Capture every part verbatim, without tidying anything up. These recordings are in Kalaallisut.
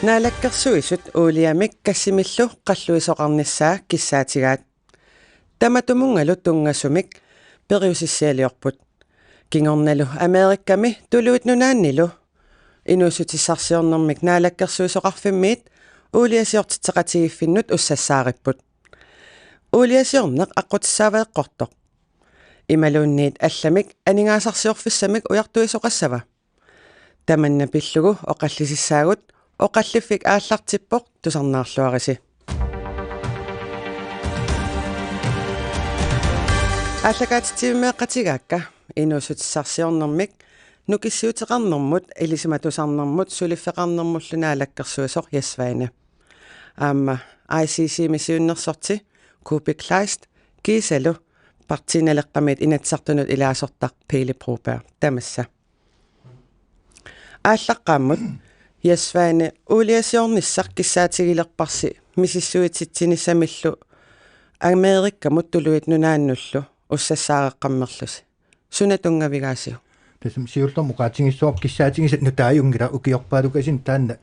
Naalakkersuisut uuliamik gassimillu qalluisoqarnissaa kissaatigaat. Tamatumunngalu tunngasumik periusissialiorput. Kingornalu Amerikami Tuluit Nunaannilu inuussutissarsiornermik naalakkersuisoqarfimmiit uuliasiortitseqatigiiffinnut ussassaaripput. Uuliasiorneq aqqutissaava eqqortoq? Imaluunniit allamik aningaasarsiorfissamik ujartuisoqassava? Tamanna pillugu oqallisissaagut, oqalliffik aallartippoq, tusarnaarluarisi. Aallakaatitsivimeeqatigaakka inuussutissarsiornermik nukissiuteqarnermut, ilisimatusarnermut suliffeqarnermullu naalakkersuisoq Jess Svane. Aamma I C C-mi siunnersorti Kuupik Kleist kiisalu Partii Naleqqamiit Inatsisartunut ilaasortaq Pele Broberg tamassa. Aallaqqaammut Jess Svane, uuliasiornissaq kissaatigilerparsi misissuititsinissamillu Amerikamut Tuluit Nunaannullu ussassaareqqammerlusi. Suna tunngavigaasiuk? Tassami siullermik oqaatigissuarput kissaatigisat nutaajunngilaq, ukiorpaalukasin taanna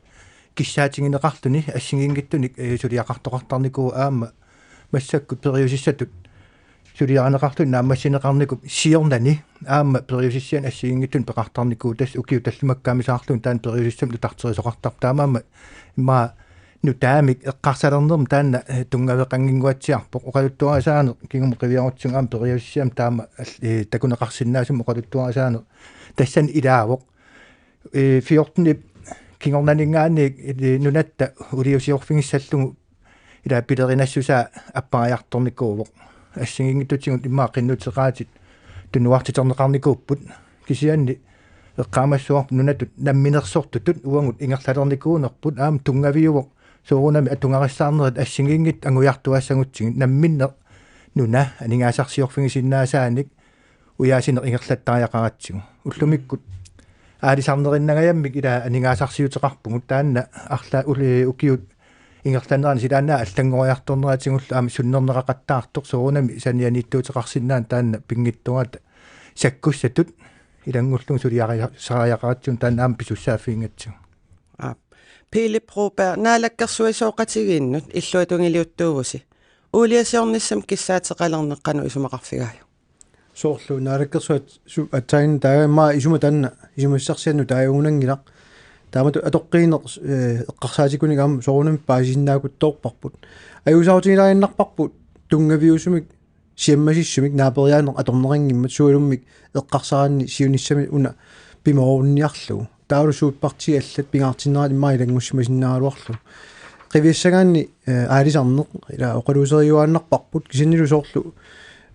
kissaatigineqarluni assigiinngitsunik, eh, suliaqartoqartarnikuuvoq aamma massakkut periusissatut suliarineqarluni naammassineqarnikuuvoq siornani aamma periusissianik assigiinngitsunik peqartarnikuuvoq, tassa ukiut tallimakkaanni saarlugu taanna periusissamik nutarterisoqartarpoq. Taamaammat immaqa nutaamik eqqarsalernermi taanna, eh, tunngaveqannginnguatsiarpoq. Oqaluttuarisaaneq kingumut qiviarutsigu aamma periusissiami taama all-, eh, takuneqarsinnaasumik oqaluttuarisaaneq tassani ilaavoq. Eh, fjortenip kingornaninngaanniit, eh, nunatta uuliasiorfigissallugu ila pilerinassusaa appariartornikuuvoq. Assigiinngitsutigut immaqa qinnuteqaatit tunuartiterneqarnikuupput. Kisianni eqqaamassavarput nunatut namminersortutut uagut ingerlalernikuunerput, aamma tunngaviuvoq soorunami atugarissaarnerit assigiinngitsut angujartuaassagutsigit, namminneq nuna aningaasarsiorfigisinnaasaanik ujaasineq ingerlattariaqaratsigu. Ullumikkut aalisarnerinnangajammik ila aningaasarsiuteqarpugut, taanna arlaat uli-, ukiut ingerlanerani silaannaap allanngoriartorneratigullu aamma sunnerneqaqattaartoq, soorunami sanianiittuuteqarsinnaaneq taanna pinngitsoorata sakkussatut ilanngullugu suliarisariaqaratsigu, taanna aamma pisussaaffigingatsigu. Aap. Pele Broberg, naalakkersuisooqatigiinnut illuatungiliuttuuvusi. Uuliasiornissamik kissaateqalerneq qanoq isumaqarfigaajuk? Soorlu naalakkersuisut su-, aatsaat taama isuma taanna isumassarsiannut taagugunanngilaq. Taamatut atoqqiineq, eh, eqqarsaatikunik aamma soorunami paasisinnaakuttoorparput. Ajuusaarutigilaarinnarparput tunngaviusumik siammasissumik naaperiaaneq atorneqanngimmat, sualummik eqqarsaraanni siunissami una pimoorunniarlugu. Taavalu suut partiit allat pingaartinnerat immaqa ilanngussimasinnaagaluarlugu. Qiviassagaanni, eh, aalisarneq ila oqaluuseriuaannarparput, kisiannilu soorlu,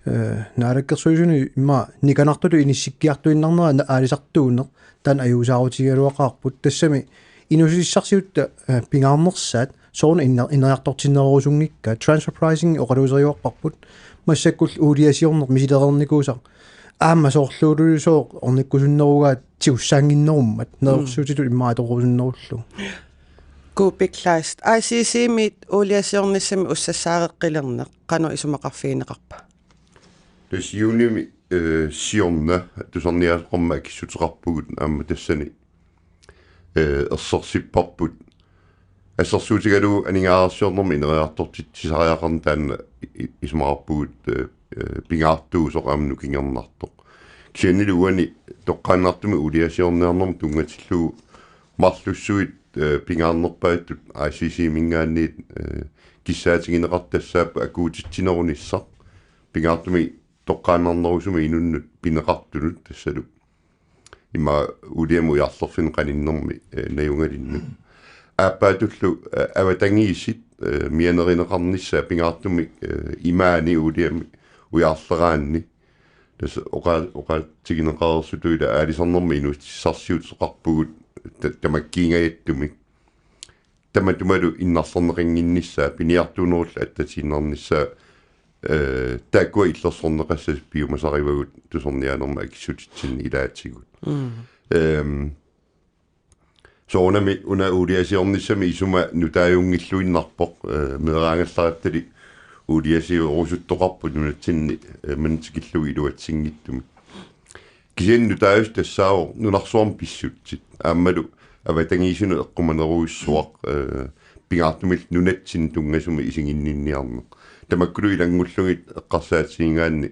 eh, naalakkersuisuni immaqa nikanartutut inissikkiartuinnarnera na-, aalisartuuneq taanna ajuusaarutigigaluaqaarput. Tassami inuussutissarsiutta, eh, pingaarnersaat soorlu inner-, ineriartortinnerorusunngikkaat, transfer pricing oqaluuseriuarparput, massakkullu uuliasiorneq misilereernikuusaq aamma soorluulusooq ornikkusunnerugaat tigussaannginnerummat, mm, neriorsuutitut immaqa atorusunnerullugu. Kuupik Kleist, I C C-miit uuliasiornissamik ussassaareqqilerneq qanoq isumaqarfigineqarpa? Tassa juunimi, eh, siorna tusarniaasoqarmat akissuteqarpugut, aamma tassani, eh, ersersipparput. Assersuutigalugu aningaasarsiornermi ineriartortitsisariaqarneq taanna i-, i-, isumaqarpugut, eh, eh, pingaartuusoq aamma nukingernartoq. Kisiannili uani toqqaannartumik uuliasiorniarnermut tunngatillugu marlussuit, eh, pingaarnerpaattut I C C-minngaanniit, eh, kissaatigineqartut tassaapput akuutitsinerunissaq pingaartumik toqqaannarnerusumik inunnut pineqartunut, tassalu immaqa uuliamut ujarlerfinnut qaninnermi, eh, najugalinnut. Aappaatullu, eh, avatangiisit, eh, mianerineqarnissaat pingaartumik, eh, imaani uuliamik ujarleraanni. Tassa oqa-, oqaatigineqareersutut ila aalisarnermi inuussutissarsiuteqarpugut ta-, tamakkiingajattumik. Tamatumalu innarlerneqannginnissaa, piniartuunerullu attatiinnarnissaa, eh, taakkua illersorneqassasut piumasarivagut tusarniaanermut akissutitsinni ilaatigut. Mm. Ehm, soorunami una uuliasiornissami isuma nutaajunngilluinnarpoq, eh, meeraagallarattali uuliasiorusuttoqarput nunatsinni, eh, manna tikillugu iluatsinngitsumik. Kisianni nutaajusaq tassaavoq nunarsuarmi pissutsit. Aammalu avatangiisinut eqqumanerujussuaq, eh, pingaartumillu nunatsinni tunngasumik isiginninniarneq. Tamakkulu ilanngullugit eqqarsaatigigaanni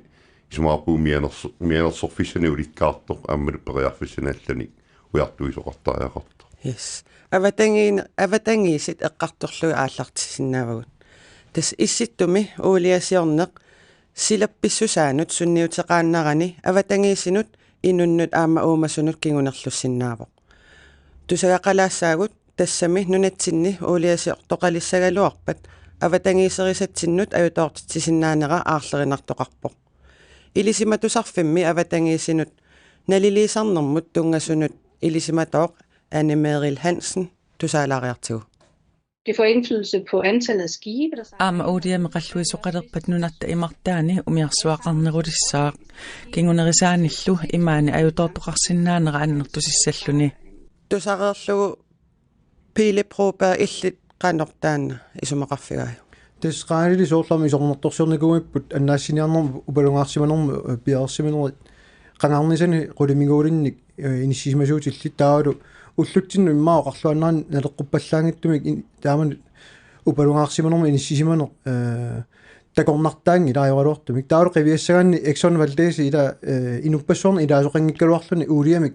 isumaqarpunga mianerso-, mianersorfissanik ulikkaartoq aammalu periarfissanik allanik ujartuisoqartariaqartoq. Yes. Avatangiin-, avatangiisit eqqartorlugit aallartissinnaavagut. Tassa Issittumi uuliasiorneq silap pissusaanut sunniuteqaannarani avatangiisinut inunnut aamma uumasunut kingunerlussinnaavoq. Tusagaqalaassaagut tassami nunatsinni uuliasiortoqalissagaluarpat avatangiiserisatsinnut ajutoortitsisinnaanera aarlerinartoqarpoq. Ilisimatusarfimmi avatangiisinut naliliisarnermut tunngasunut ilisimatooq Anne Meril Hansen tusaalaariartigu. Det får indflydelse på antallet af skibe, der sejler. Aamma uuliami qalluisoqalerpat nunarta imartaani umiarsuaqarnerulissaaq. Kingunerisaanillu imaani ajutoortoqarsinnaanera annertusissalluni. Tusareerlugu Pele Broberg, illit qanoq taanna isumaqarfigaajuk? Tassa qaangiuli soorlu aamma isornartorsiornikuuipput annaassiniarnermut upalungaarsimanermut, eh, piareersimanerit qangarnisani qulimiguulinnik, eh, inissisimasuutillit taavalu ullutsinnut immaqa oqarluaannarani naleqquppallaanngitsumik in-, taamani upalungaarsimanermut inissisimaneq, eh, takornartaanngilaq ajoraluartumik. Taavalu qiviassagaanni Exxon Valdez ila, eh, inuppassuarnut ilaasoqanngikkaluarluni uuliamik,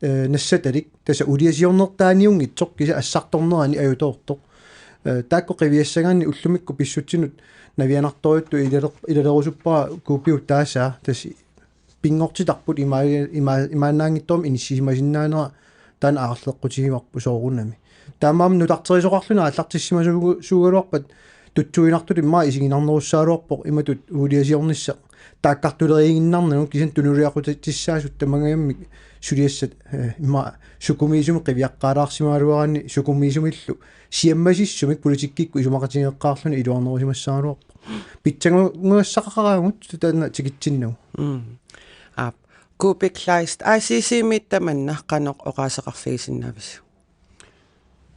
eh, nassatalik, tassa uuliasiornertaaniunngitsoq kisianni assartornerani ajutoortoq. Eh, taakku qiviassagaanni ullumikkut pissutsinut navianartorujuttut ilaleq-, ilalerusuppara kuupiup taasaa, tassa pinngortitarput ima-, ima-, imaannaanngitsoq inissisimasinnaanera taanna aarleqqutigivarput soorunami. Taamaammat nutarterisoqarluni aallartissimasuugaluarpat tutsuiginartutut immaqa isiginarnerussagaluarpoq imatut uuliasiornissaq taakkartuleriiginnarnagu kisianni tunuliaqutissaasut tamangajammik suliassat, eh, immaqa sukumiisumik qiviaqqaalaarsimagaluaraanni sukumiisumillu siammasissumik politikkikkut isumaqatigeqqaarluni iluarnerusimassagaluarpoq. Pitsangugassaqaqaraagut taanna tikitsinnagu. Mm. Aap. Kuupik Kleist, I C C-miit tamanna qanoq oqaaseqarfigisinnaavisiuk?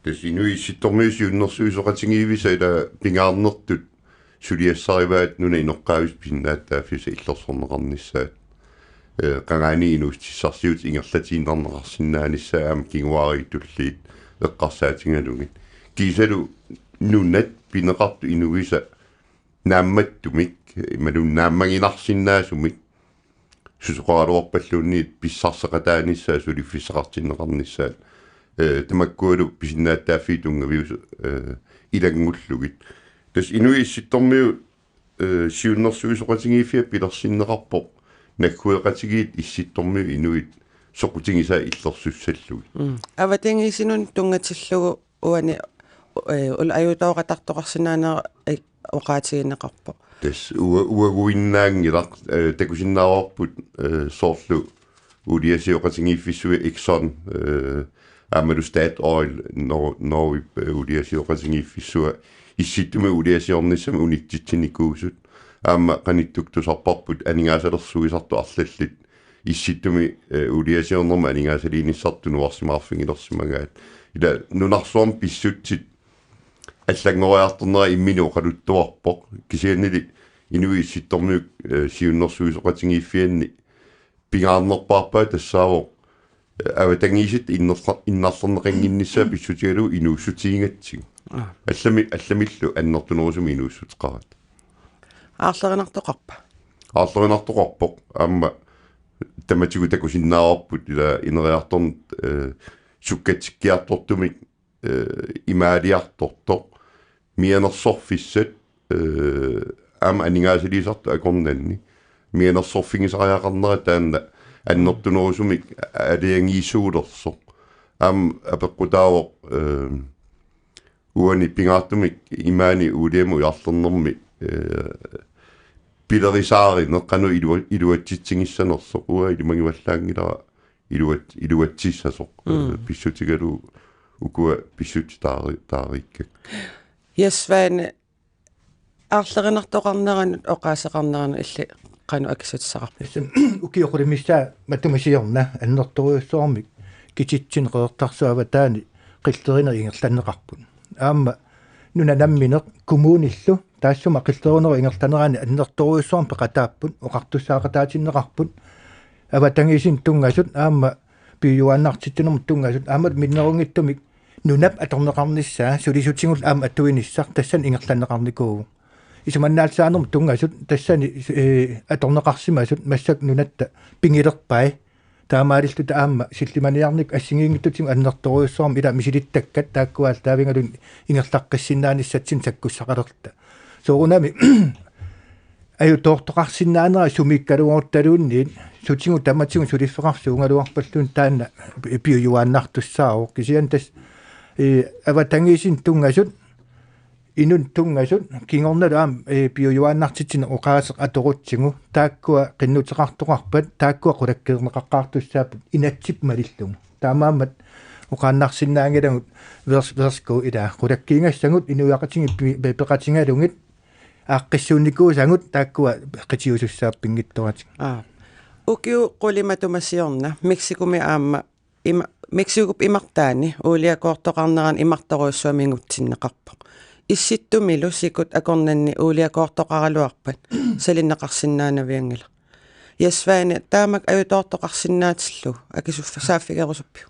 Tassa Inuit Issittormiut siunnersuisoqatigiivisa ila pingaarnertut suliassarivaat nunap inoqqaavisut pisinnaatitaaffissat illersorneqarnissaat. Eh, qangaaniit inuussutissarsiutit ingerlatiinnarneqarsinnaanissaat aamma kinguaariit tulliit eqqarsaatigalugit. Kiisalu nunat pineqartut inuisa naammattumik, imaluunniit naammaginarsinnaasumik, susoqaraluarpalluunniit pissarseqataanissaat suliffissaqartinneqarnissaat, eh, tamakkualu pisinnaatitaaffiit tunngaviusut, eh, ilanngullugit. Tassa Inuit Issittormiut, eh, siunnersuisoqatigiiffiat pilersinneqarpoq naggueqatigiit Issittormiut inuit soqutigisaat illersussallugit. Mm. Avatangiisinut tunngatillugu uani, eh, ul-, ajutooqatartoqarsinnaanera, eh, oqaatigineqarpoq. Tassa ua-, uaguinnaanngilaq, eh, takusinnaavarput, eh, soorlu uuliasioqatigiiffissui Exxon, eh, aammalu Statoil, Nor-, Norgep, eh, uuliasioqatigiiffissua Issittumi uuliasiornissami unitsitsinikuusut. Aamma qanittukkut tusarparput aningaasalersuisartut arlallit Issittumi, eh, uuliasiornermi aningaasaliinissartut tunuarsimaarfigilersimagaat. Ila nunarsuarmi pissutsit allanngoriartornerat imminut oqaluttuarpoq. Kisiannili Inuit Issittormiut, eh, siunnersuisoqatigiiffianni pingaarnerpaarpaat tassaavoq, eh, avatangiisit innerla-, innarlerneqannginnissaat pissutigalugu inuussutigigatsigu. Aa. Allami-, allamillu annertunerusumik inuussuteqarat. Aarlerinartoqarpa? Aarlerinartoqarpoq. Aamma tamatigut takusinnaavarput ila ineriartorneq, eh, sukkatsikkiartortumik, eh, imaaliartortoq, mianersorfissat, eh, aamma aningaasaliisartut akornanni mianersorfigisariaqarnera taanna annertunerusumik aalajangiisuulersoq. Aamma apeqqutaavoq, eh, uani pingaartumik imaani uuliamut ujarlernermi, eh, pilerisaarineq qanoq ilua-, iluatsitsigissanersoq, uanga ilimagivallaanngilara iluat-, iluatsissasoq, mm, eh, pissutigalugu ukua pissutsit taari-, taariikkakka. Jes Svane, aarlerinartoqarneranut oqaaseqarneranut illit qanoq akissutissaqarpit? Tassa ukiut qulit missaat matuma siorna annertoorujussuarmik kisitsineq Qeqertarsuup avataani qillerineq ingerlanneqarput. Aamma nunat nammineq kommunillu taassuma qillerinerup ingerlanerani annertoorujussuarmik peqataapput, oqartussaaqataatinneqarput, avatangiisinut tunngasut aamma piujuaannartitsinermut tunngasut aamma minnerunngitsumik nunap atorneqarnissaa sulisutigut aamma atuinissaq tassani ingerlanneqarnikuuvoq. Isumannaallisaanermut tunngasut tassani, eh, atorneqarsimasut massakkut nunatta pigilerpai. Taamaalilluta aamma sillimaniarnikkut assigiinngitsutigut annertoorujussuarmik ila misilittakkat taakkualu taavigalugit ingerlaqqissinnaanissatsinnik sakkussaqalerluta. Soorunami ajutoortoqarsinnaanera sumiikkaluaruttaluunniit sutigut tamatigut suliffeqarsuugaluarpalluunniit taanna piujuaannartussaavoq. Kisianni tassa, eh, avatangiisinut tunngasut, inunut tunngasut, kingornalu aamma, eh, piujuaannartitsineq oqaaseq atorutsigu, taakkua qinnuteqartoqarpat, taakkua qulakkeerneqaqqaartussaapput inatsisip malillugu. Taamaammat oqaannarsinnaanngilagut vers-, værsgo ila qulakkiigassagut inuiaqatigiit pi-, pe-, peqatigalugit aaqqissuunnikuusagut taakkua qitiusussaappat pinngitsooratik. Aa. Ukiut qulit matuma siorna Mexikomi aamma ima-, Mexikop imartaani uuliakoortoqarnerani imartorujussuaq mingutsinneqarpoq. Issittumilu sikut akornanni uuliakoortoqaraluarpat salinneqarsinnaanavianngilaq. Jess Svane, taamak ajutoortoqarsinnaatillugu akisuffa-, saaffigerusuppiuk?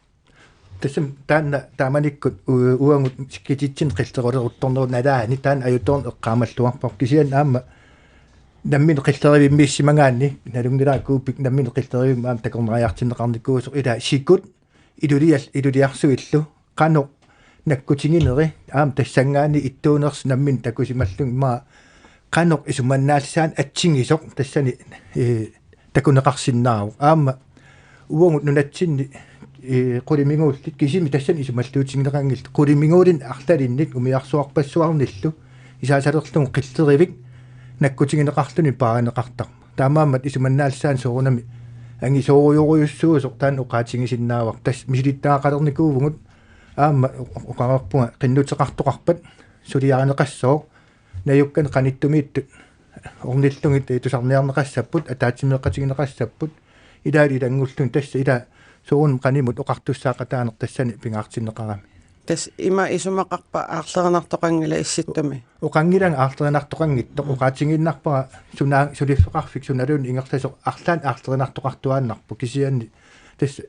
Tassami taanna taamanikkut u-, uagut skititsin qilleruleruttornerup nalaani taanna ajutoorneq eqqaamalluarpoq, kisianni aamma nammineq qillerivimmiissimagaanni, nalunngilara Kuupik nammineq qillerivimmi aamma takornariartinneqarnikuusoq, ila sikut ilulial-, iluliarsuillu qanoq nakkutigineri aamma tassanngaanniit ittuunersut nammineq takusimallugit, immaqa qanoq isumannaallisaaneq atsigisoq tassani, eh, takuneqarsinnaavoq. Aamma uagut nunatsinni, eh, qulimiguullit, kisimi tassani isumalluutigineqanngillat, qulimiguulinik arlalinnik umiarsuarpassuarnillu isaasalerlugu qillerivik nakkutigineqarluni paarineqartarpoq. Taamaammat isumannaallisaaneq soorunami angisoorujorujussuusoq taanna oqaatigisinnaavarput. Tassa misilittagaqalernikuuvugut, aamma oqarpunga qinnuteqartoqarpat suliarineqassooq, najukkanik qanittumiittut ornillugit, eh, tusarniarneqassapput, ataatsimeeqatigineqassapput, ilaalu ilanngullugit, tassa ila soorunami qanimut oqartussaaqataaneq tassani pingaartinneqarami. Tassa ima isumaqarpa aarlerinartoqanngilaq Issittumi? Oqanngilanga aarlerinartoqanngitsoq, mm, oqaatigiinnarpara suna suliffeqarfik sunaluunniit ingerlasoq arlaannik aarlerinartoqartuaannarpoq, kisianni tassa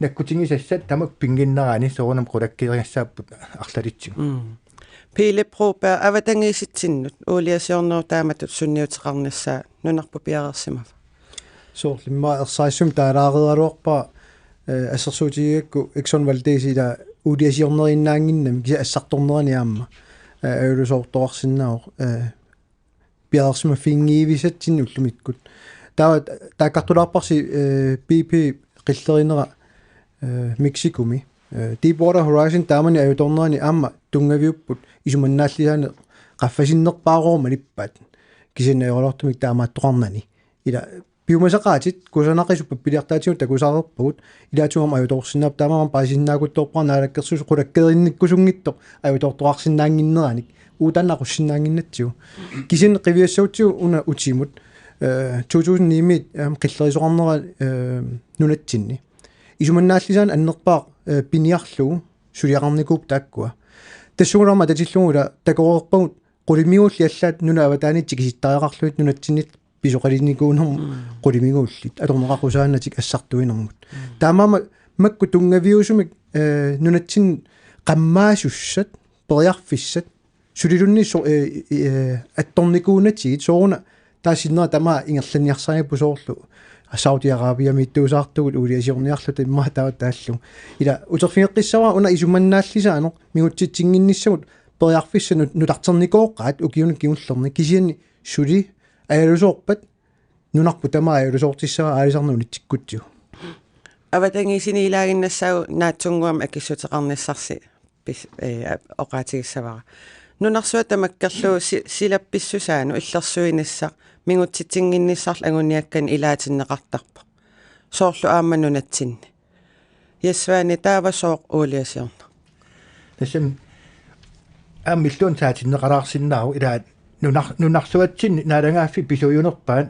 nakkutigisassat tamakku pinnginnerani soorunami qulakkeerigassaapput arlalitsigut. Mm. Philip Broberg, avatangiisitsinnut uuliasiornerup taamatut sunniuteqarnissaa nunarput piareersimava? Soorlu immaqa ersarissumik taalaareeraluarpara, eh, assersuutigigakku Exxon Valdez ila uuliasiorneriinnaannginnami kisianni assartornerani aamma, eh, ajulersoortoqarsinnaavoq, eh, piareersimaffiginngivisatsinnik ullumikkut. Taava taakkartulaarparsi, eh, B P qillerinera, eh, Mexikomi. Eh, Deepwater Horizon taamani ajutoornerani aamma tunngaviupput isumannaallisaaneq qaffasinnerpaarooq malippaat. Kisianni ajoraluartumik taamaattoqarnani. Ila piumasaqaatit kusanaqisut pappiliartaatigut takusaareerpagut, ilaatigut aamma ajutoorsinnaapput, taamaammat paasisinnaaruttorpara Naalakkersuisut qulakkeerinnikkusunngitsoq ajutoortoqarsinnaannginneranik, uagut taanna aqussinnaannginnatsigu. Kisianni qiviassagutsigu una utimut, eh, to tusind ni-miit, eh, qillerisoqarnera, eh, nunatsinni. Isumannaallisaaneq annerpaaq, eh, piniarlugu suliaqarnikuupput taakkua. Tassagulu aamma atatillugu ila takoreerpagut qulimiguullit allaat nunat avataaniit tikisittariaqarlugit nunatsinni pisoqalinikuunermut, mm, qulimiguullit atorneqaqusaannatik assartuinermut. Mm. Taamaammat makku tunngaviusumik, eh, nunatsinni qammaasussat, periarfissat, suliluunniit so-, eh, eh, attornikuunatigit sooruna taava sinnera tamaat ingerlanniarsarigaarput soorlu Saudi Arabiamiittuusaartugut uuliasiorniarluta immaqa taava taallugu. Ila uterfigeqqissavara una isumannaallisaaneq mingutsitsinnginnissamut periarfissat nut-, nutarternikooqaat ukiuni kingullerni, kisianni suli ajalusoorpat nunarput tamaat ajalusoortissavaa aalisarneq unitsikkutsigu. Avatangiisini ilaaginnassaagut naatsunnguamik akissuteqarnissarsi pis-, eh, oqaatigissavara. Nunarsuaq tamakkerlugu si-, silap pissusaanut illersuinissaq mingutsitsinnginnissarlu anguniakkanik ilaatinneqartarpoq. Soorlu aamma nunatsinni. Jess Svane, taava sooq uuliasiorneq? Tassami aamma illuun saatinneqalaarsinnaavoq, ila nunar-, nunarsuatsinni naalagaaffik pisuujunerpaat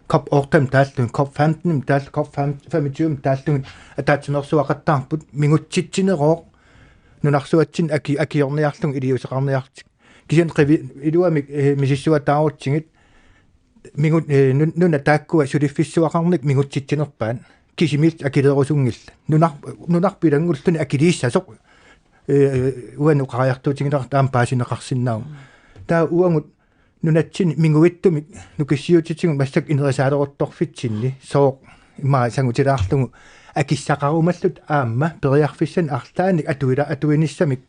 COP otte taallugit, COP femten taallugit, COP femogtyve taallugit ataatsimeersuaqattaarput, mingutsitsinerooq nunarsuatsinni aki-, akiorniarlugu iliuuseqarniarlutik. Kisianni qivi-, iluamik, eh, misissuataarutsigit mingut-, eh, nun-, nunat taakkua suliffissuaqarnikkut mingutsitsinerpaat. kisimiillutik akileerusunngillat. Nunar-, nunarput ilanngulluni akiliissasoq, ee, uani oqariartuutigineqartoq aamma paasineqarsinnaavoq. Taava uagut nunatsinni minguittumik nukissiuutitigut massakkut inerisaaleruttorfitsinni sooq ima sangutilaarlugu akissaqarumallutik aamma periarfissanik arlaannik atuila-, atuinissamik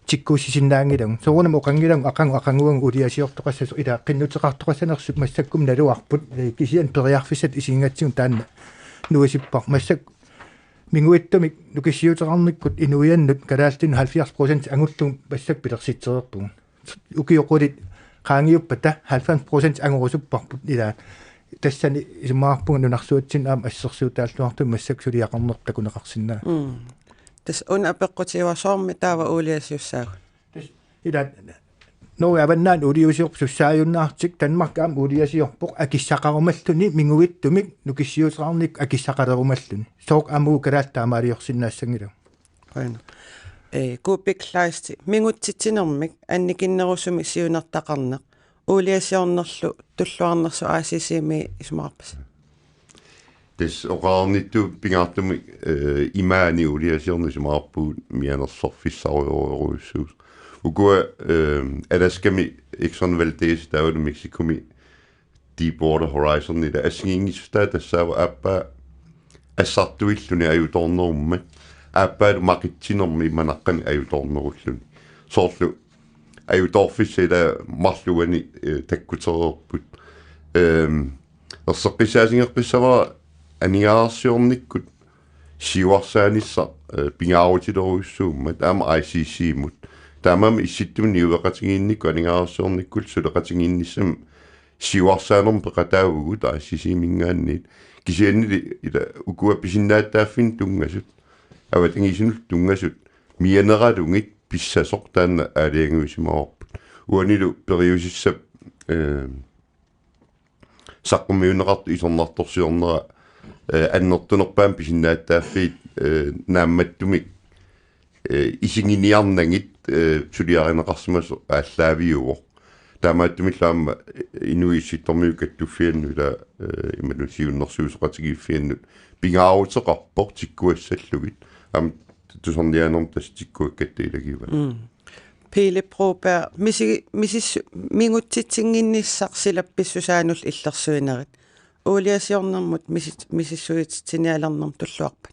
tikkuussisinnaanngilagut. Soorunami oqanngilagut aqagu aqaguagu uuliasiortoqassasoq, ila qinnuteqartoqassanersut massakkut naluarput, ee, kisianni periarfissat isigigatsigu taanna nuisippara. Massakkut minguittumik nukissiuuteqarnikkut inuiannut kalaallinut halvfjerds procent angullugu massakkut pilersitsereerpugut. Ukiut qulit qaangiuppata halvfems procent angorusupparput, ila tassani isumaqarpunga nunarsuatsinni aamma assersuutaalluartumik massakkut suliaqarnerput takuneqarsinnaasoq. Mm. Tassa una apeqqutigaara: soormi taava uuliasiussaagut? Tassa ila Norge Avannaani uuliasiorpoq sussaajunnaarlutik, Danmark aamma uuliasiorpoq akissaqarumalluni minguittumik nukissiuuteqarnikkut akissaqalerumalluni. Sooq aamma uagut kalaallit taamaaliorsinnaassanngillat. Qujanaq. Ee, Kuupik Kleist, mingutsitsinermik annikinnerusumik siunertaqarneq uuliasiornerlu tulluarnersoq A C C-mi isumaqarpisi? Tassa oqarnittut pingaartumik, ee, imaani uuliasiorneq isumaqarpugut mianersorfissarujorujussuusoq. Ukua, ee, Alaskami Exxon Valdez taavalu Mexicomi Deepwater Horizon, ila assigiinngissutaa tassaavoq aappaa assartuilluni ajutoornerummat, aappaalu maqitsinermi manaqqani ajutoornerulluni. Soorlu ajutoorfissat ila marluk uani, ee, takkutereerput. Ehm, erseqqissaatigeqqissavara aningaasarsiornikkut siuarsaanissaq, ee, pingaarutilerujussuummat aamma I C C-mut. Taamaammat Issittumut niueqatigiinnikkut aningaasarsiornikkullu suleqatigiinnissamut siuarsaanermut peqataavugut I C C-minngaanniit. Kisiannili ila ukua pisinnaatitaaffinnut tunngasut, avatangiisinullu tunngasut, mianeralugit pissasoq taanna aalajangiusimavarput. Uanilu periusissap, ee, saqqummiunneqartoq isornartorsiornera, ee, annertunerpaamik pisinnaatitaaffiit, ee, naammattumik, ee, isiginiarnagit, ee, suliarineqarsimasoq aallaaviuvoq. Taamaattumillu aamma, ee, Inuit Issittormiut Kattuffiannut ila, ee, imaluunniit siunnersuisoqatigiiffiannut pingaaruteqarpoq tikkuassallugit. Aamma tusarniaanermut tassa tikkuakkatta ilagivaat. Mm. Pele Broberg, misi-, misissu-, mingutsitsinnginnissaq silap pissusaanullu illersuinerit. Uuliasiornermut misis-, misissuititsinialernermut tulluarpat?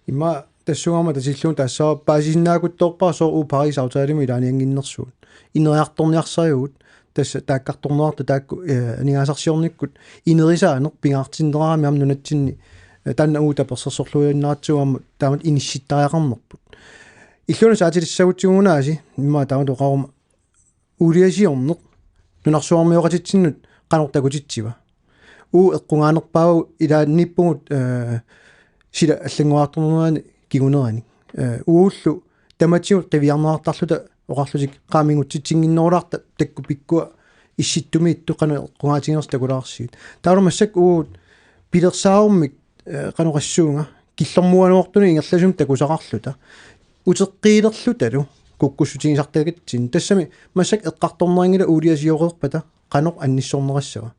Ima tassunga aamma tatillugu tassa paasisinnaakutsoorpara sooq uagut Pariisaftaalimut ilaaniannginnersugut. Ineriartorniarsarivugut, tassa taakkartorneqartut taakku, ee, aningaasarsiornikkut inerisaaneq pingaartinnerarami aamma nunatsinni, ee, taanna uagut tapersersorluinnaratsigu aamma taamatut inissittariaqarnerput. Illuanut saatilissagutsigu-una aasiit, immaqa taamatut oqaruma uuliasiorneq nunarsuarmioqatitsinnut qanoq takutitsiva? Uagut eqqugaanerpaavoq ilaanniippugut, ee, sila allanngoriartornerani kinguneranik. Ee, uagullu tamatigut qiviarneqartarluta oqarlutik qaa mingutsitsinnginnerulaarta takkupigukku Issittumiittut qanoq eqqugaatiginersoq takulaarsigit. Taavalu massakkut uagut pilersaarummik, ee, qanoq oqassuunga, killormuanuartunik ingerlasumik takusaqarluta uteqqiilerlutalu kukkussutigisartagatsigu. Tassami massakkut eqqartorneqanngilaq uuliasioreerpata qanoq annissorneqassava.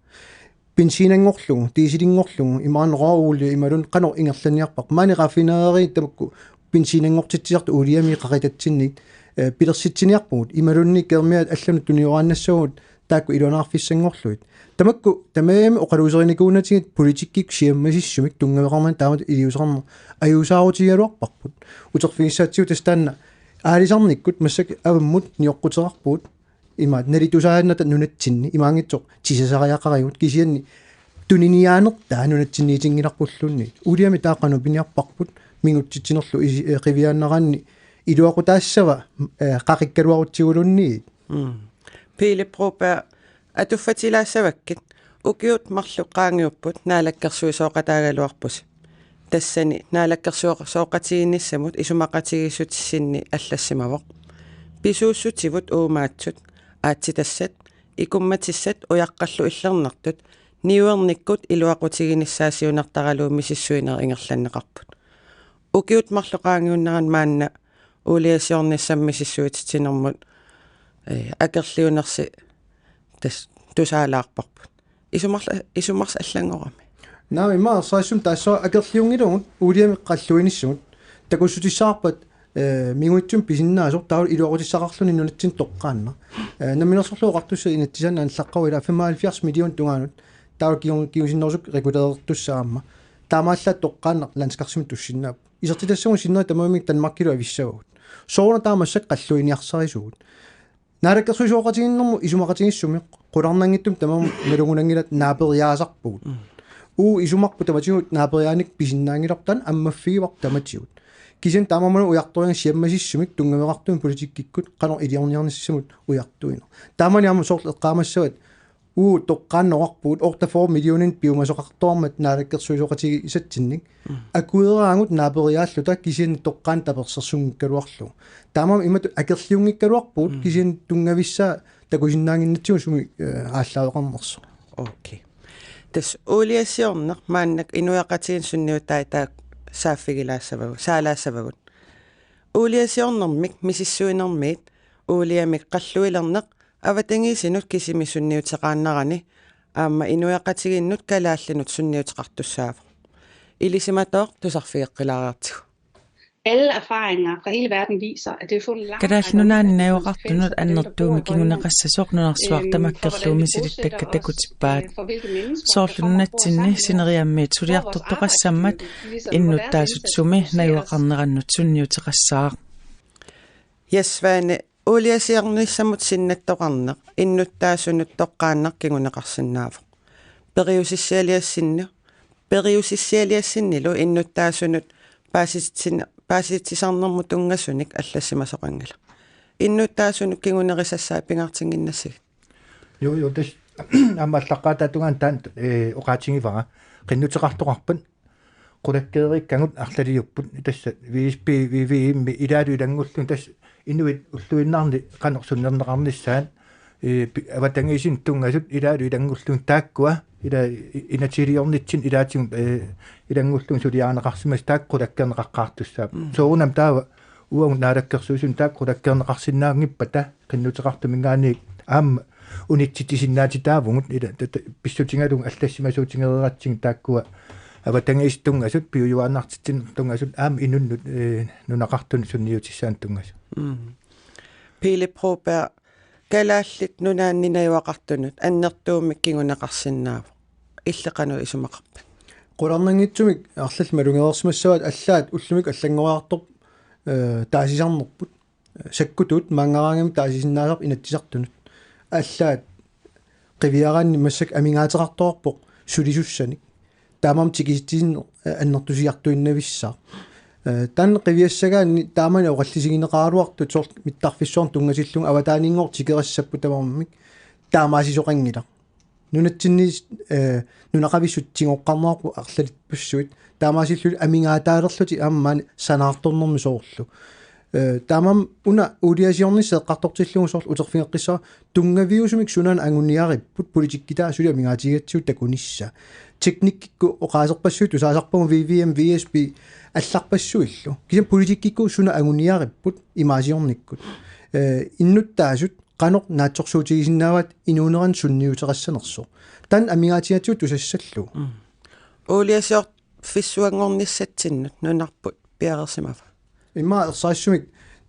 Benzinanngorlugu, dieselinngorlugu, imaanneqaruuli imaluunniit qanoq ingerlanniarparput. Maani raffinaderi tamakku benzinanngortitsisartut uuliamik qaqitatsinnit, ee, pilersitsiniarpugut. Imaluunniit Geermiat allanut tunioraannassavagut taakku iluanaarfissanngorlugit. Tamakku tamarmik oqaluuserinikuunatigit politikkikkut siammasissumik tunngaveqarnani taamatut iliuuseqarneq ajuusaarutigigaluarparput. Uterfigissaatsigut tassa taanna aalisarnikkut massakkut avammut nioqquteqarpugut. Imaat nalitusaannata nunatsinni imaanngitsoq tisasariaqarigut, kisianni tuniniaanertaa nunatsinniitinngilarpulluunniit. Uuliami taava qanoq piniarparput mingutsitsinerlu isi-, ee, qiviaannaraanni iluaqutaassava, ee, qaqikkaluarutsiguluunniit? Mm. Pele Broberg, atuffatilaassavakkit, ukiut marluk qaangiupput naalakkersuisooqataagaluarpusi. Tassani naalakkersuisooqatigiinnissamut isumaqatigiissutissinni allassimavoq: pisuussutivut uumaatsut, aatsitassat, ikummatissat ujaqqallu illernartut niuernikkut iluaqutiginissaa siunertaralugu misissuinerit ingerlanneqarput. Ukiut marluk qaangiunnerani maanna uuliasiornissamut misissuititsinermut, ee, akerliunersi tassa tusaalaarparput. Isumarla-, isumarsat allanngorami. Naamik, immaqa ersarissumik taassuma akerliunngilagut uuliamik qalluinissamut. Takussutissavarput, eh, minguitsumik pisinnaasoq taavalu iluaqutissaqarluni nunatsinni toqqaannaq. Eh, Namminersorlutik Oqartussat inatsisaanni anillaqqipput ilaa femoghalvfjerds millioner tungaanut. Taava kiu-, kingusinnerusukkut regulerertussaammat. Taamaallaat toqqaannaq landskarsimik tussinnaapput. Isertitassagut sinneri tamarmik Danmarkilu avissavagut. Sooruna taava massakkut qalluiniarsarisugut? Naalakkersuisooqatigiinnermut isumaqatigiissumik qularnanngitsumik tamarmik nalugunanngilaat naaperiaasarpugut. Mm. Uagut isumarput tamatigut naaperiaanikkut pisinnaanngilarput, taanna ammaffigivarput tamatigut. Kisianni taamaammat ujartoriarlunga siammasissumik tunngaveqartumik politikkikkut qanoq iliorniarnissamut ujartuineq. Taamani aamma soorlu eqqaamassavat uagut toqqaannaq oqarpugut otteogfyrre millioner piumasoqartoqarmat naalakkersuisooqatigiissatsinnik. Mm. Akueraagut naaperiaalluta kisianni toqqaannaq tapersersunngikkaluarlugu. Taamaammat imatut akerliunngikkaluarpugut. Mm. Kisianni tunngavissaa takusinnaannginnatsigu sumi, eh, aallaaveqarnersoq. Okay. Tassa uuliasiorneq maannakkut inuiaqatigiinnut sunniutai taakku saaffigilaassavagut, saalaassavagut. Uuliasiornermik misissuinermiit uuliamik qalluilerneq avatangiisinut kisimi sunniuteqaannarani aamma inuiaqatigiinnut kalaallinut sunniuteqartussaavoq. Ilisimatooq tusarfigeqqilaariartigu. Alle erfaringer fra hele verden viser, at det er få langt Kalaallit Nunaanni najugaqartunut annertuumik kinguneqassasoq nunarsuaq tamakkerlugu misilittakkat takutippaat. Soorlu nunatsinni sineriammiit suliartortoqassammat innuttaasut sumi najugaqarnerannut sunniuteqassaaq. Jes Svane, uuliasiornissamut sinnattoqarneq innuttaasunut toqqaannaq kinguneqarsinnaavoq. Periusissialiassinni, periusissialiassinnilu innuttaasunut paasitsin-, paasitsisarnermut tunngasunik allassimasoqanngilaq. Innuttaasunut kingunerisassaat pingaartinnginnassagit? Joo, joo, tassa aamma allaqqaataata tungaanut taanna, eh, oqaatigivara. Qinnuteqartoqarpat qulakkeerikkagut arlaliupput, tassa V S P, V V M ilaalu ilanngullugit, tassa inuit ulluinnarni qanoq sunnerneqarnissaat, eh, pi-, avatangiisinut tunngasut ilaalu ilanngullugit taakkua, ila i-, inatsisiliornitsinni ilaatigut, eh, ilanngullugit suliarineqarsimasut taakku qulakkeerneqaqqaartussaapput. Mm. Soorunami taava uagut naalakkersuisuni taakku qulakkeerneqarsinnaanngippata qinnuteqartuminngaanniit aamma unitsitsisinnaatitaavugut, ila tata pissutigalugu allassimasuutigereeratsigu taakkua avatangiisinut tunngasut, piujuaannartitsineq tunngasut aamma inunnut, eh, nunaqartunut sunniutissaanut tunngasut. Mm. Pele Broberg, Kalaallit Nunaanni najugaqartunut annertuumik kinguneqarsinnaavoq. Illit qanoq isumaqarpit? Qularnanngitsumik arlallit malugereersimassavaat, allaat ullumikkut allanngoriartorput, eh, taasisarnerput. Sakkutuut maanngaraangamik taasisinnaasarput Inatsisartunut. Allaat qiviaraanni massakkut amigaateqartoqarpoq sulisussanik. Taamaammat tikisitsineq, eh, annertusiartuinnavissaaq. Eh, taanna qiviassagaanni taamani oqallisigineqaraluartut soorlu mittarfissuarnut tunngatillugu avataaniinngooq tikerissapput tamarmik, taamaasisoqanngilaq. Nunatsinni, eh, nunaqavissut tigoqqarneqarput arlalippassuit. Taamaasilluni amigaataalerlutik aamma sanaartornermi soorlu. Eh, taamaammat una uuliasiornissaq eqqartortillugu soorlu uterfigeqqissavara tunngaviusumik sunaana anguniaripput, politikkitaa suli amigaatigigatsigu takunissaq. Teknikkikkut oqaaserpassuit tusaasarpagut, V V M, V S P allarpassuillu. Kisianni politikkikkut suna anguniaripput imaasiornikkut. Eh, innuttaasut qanoq naatsorsuutigisinnaavaat inuunerannut sunniuteqassanersoq. Taanna amigaatigatsigu tusassallugu. Mm. Uuliasiorfissuanngornissatsinnut nunarput piareersimava? Immaqa ersarissumik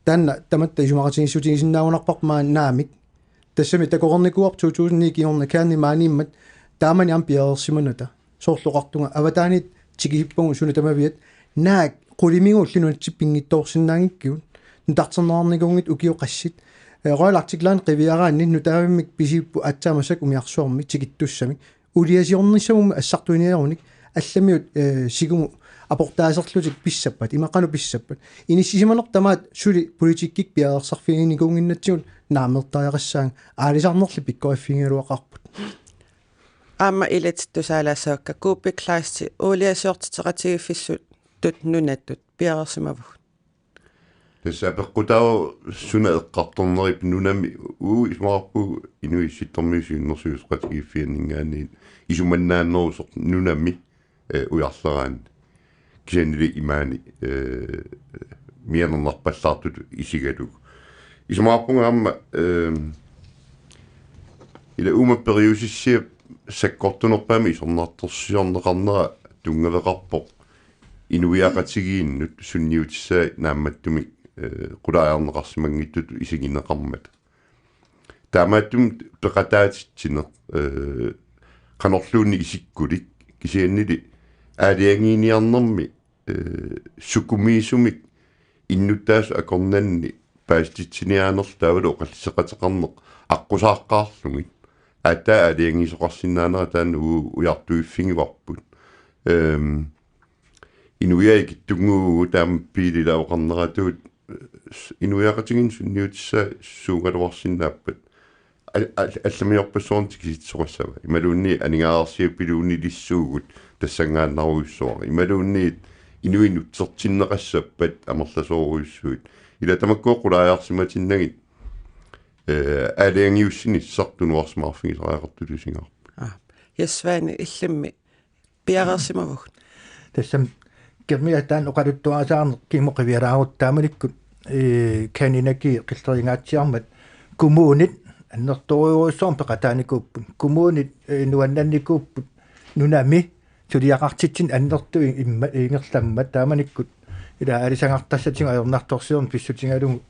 taanna tamatta isumaqatigiissutigisinnaajunnaarparput maani naamik. Tassami takoreernikuuarput to tusind ni kingorna kerni maaniimmat taamani aamma piareersimanata. Soorlu oqartunga avataaniit tikisippagut suna tamaviat, naak qulimiguulli nunatsinni pinngitsoorsinnaanngikkigut, nutarterneqarnikuunngitsut ukiut qassit. Eh, Royal Arctic Line qiviaraanni nutaavimmik pisipput aatsaat massakkut umiarsuarmi tikittussamik. Uuliasiornissamummi assartuiniarunik allamiut, eh, sigumut aportaaserlutik pissappat, immaqa qanoq pissappat. Inissisimaneq tamaat suli politikkikkut piareersarfiginikuunnginnatsigu naammagittariaqassaanga, aalisarnerli pikkoriffigigaluaqaarput. Aamma ilatit tusaalaassavakka, K P Kleist, uuliasiortitseqatigiiffissutut nunatut piareersimavugut. Tassa apeqqutaavoq suna eqqartornerippat nunami, uagut isumaqarpugut Inuit Issittormiut Siunnersuisoqatigiiffianninngaanniit isumannaannerusoq nunami, eh, ujarleraanni. Kisiannili imaani, eh, mianernarpallaartutut isigalugu. Isumaqarpunga aamma, eh, ila uuma periusissiap sakkortunerpaamik isornartorsiorneqarnera tunngaveqarpoq inuiaqatigiinnut sunniutissaat naammattumik, eh, qulaajarneqarsimanngitsutut isigineqarmat. Taamaattumik peqataatitsineq, eh, qanorluunniit isikkulik kisiannili aalajangiiniarnermi, eh, sukumiisumik innuttaasut akornanni paasititsiniaanerlu taavalu oqalliseqateqarneq aqqusaaqqaarlugit. Aatsaat aalajangiisoqarsinnaanera taanna u-, ujartuiffigivarput. Ehm, inuiaat ikittunnguuvugut taama Piilip oqarneratut, eh, inuiaqatigiinnut sunniutissaat suugaluarsinnaappat. Al-, al-, allamiorpassuarnik tikisitsisoqassava. Imaluunniit aningaasarsiorfiup iluanilissuugut tassanngaannarujussuaq. Imaluunniit inuit nutsertinneqassappat amerlasoorujussuit. Ila tamakkua qulaajarsimatinnagit, eh, aalajangiussinissaq tunuarsimaarfigisariaqartutut isigaarput. Aa, Jes Svane, illimmi piareersimavugut. Tassami kirmiataan oqaluttuarisaarneq kimmut qivialaarutta taamanikkut, eh, Khan Energy qilleringaatsiarmat kommunit annertoorujussuarmik peqataanikuupput. Kommunit, eh, nuannannikuupput nunami suliaqartitsineq annertuumik imma-, ingerlammat taamanikkut ila aalisagartassatigut ajornartorsiorneq pissutigalugu,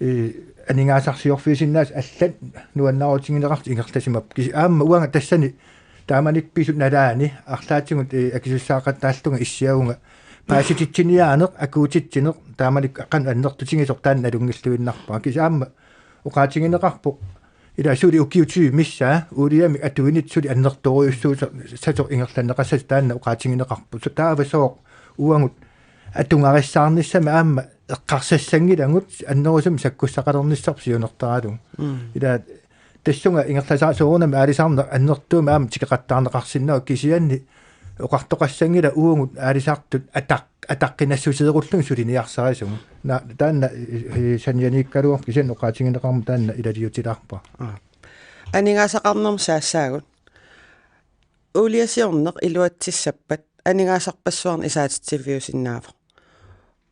eh, aningaasarsiorfiusinnaasut allat nuannaarutigineqartut ingerlasimapput. Kisi-, aamma uanga tassani taamanikkut pisut nalaani arlaatigut, eh, akisussaaqataallunga issiavunga paasititsiniaaneq akuutitsineq taamanikkut qanoq annertutigisoq taanna nalunngilluinnarpara. Kisi-, aamma oqaatigineqarpoq ila suli ukiut tyve missaa uuliamik atuineq suli annertoorujussuusoq ingerlanneqassasoq taanna oqaatigineqarpoq. Su-, taava sooq uagut atugarissaarnissamik aamma eqqarsassanngilagut annerusumik sakkussaqalernissarput siunertaralugu. Mm. Ila tassunga ingerlasaa soorunami aalisarneq annertuumik aamma tikeqattaarneqarsinnaavoq kisianni oqartoqassanngilaq uagut aalisartut ataq-, ataqqinassuseerullugit suliniarsarisugut. Na-, taanna, eh, eh, sanianiikkaluarpoq kisianni oqaatigineqarmat taanna ilaliutilaarpara. Aa. Aningaasaqarnermut saassaagut. Uuliasiorneq iluatsissappat aningaasarpassuarnik isaatitsiviusinnaavoq.